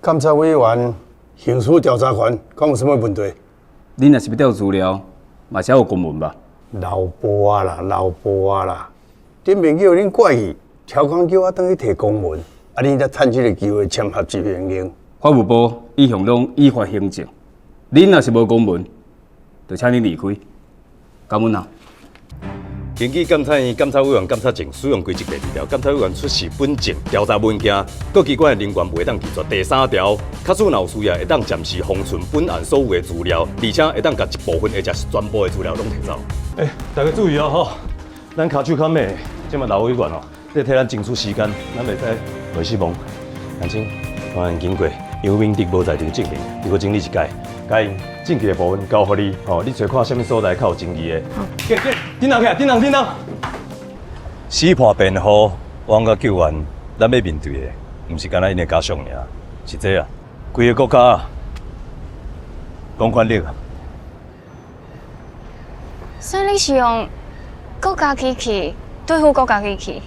監察委員行使調查權，敢有啥物問題？恁若是欲調資料，嘛是愛有公文吧？流波啊啦，流波啊啦！頂面叫恁過去，超工叫我轉去提公文，啊，恁才趁這个機會簽合執行令。法務部一向攏依法行政，恁若是無公文，就請恁離開。感恩啊！根據監察院監察委員監察證使用規則第二條，監察委員出示本證調查文件，各機關的人員袂當拒絕。第三條，假使若有需要，會當暫時封存本案所有的資料，而且會當共一部分或者是全部的資料攏提走。欸，大家注意哦吼，咱跤手較猛，這馬劉委員哦，咧替咱爭取時間，咱袂使袂失望。年輕，歡迎經過楊明德無在場證明，你閣整理一擺，共𪜶證據的部分交予你，吼，你揣看啥物所在較有爭議的。緊緊，叮當起來，叮當叮當。死判辯護，我佮救援，咱欲面對的，毋是干焦𪜶的家屬爾，是這啊，規个國家公權力啊。所以你是用國家機器對付國家機器？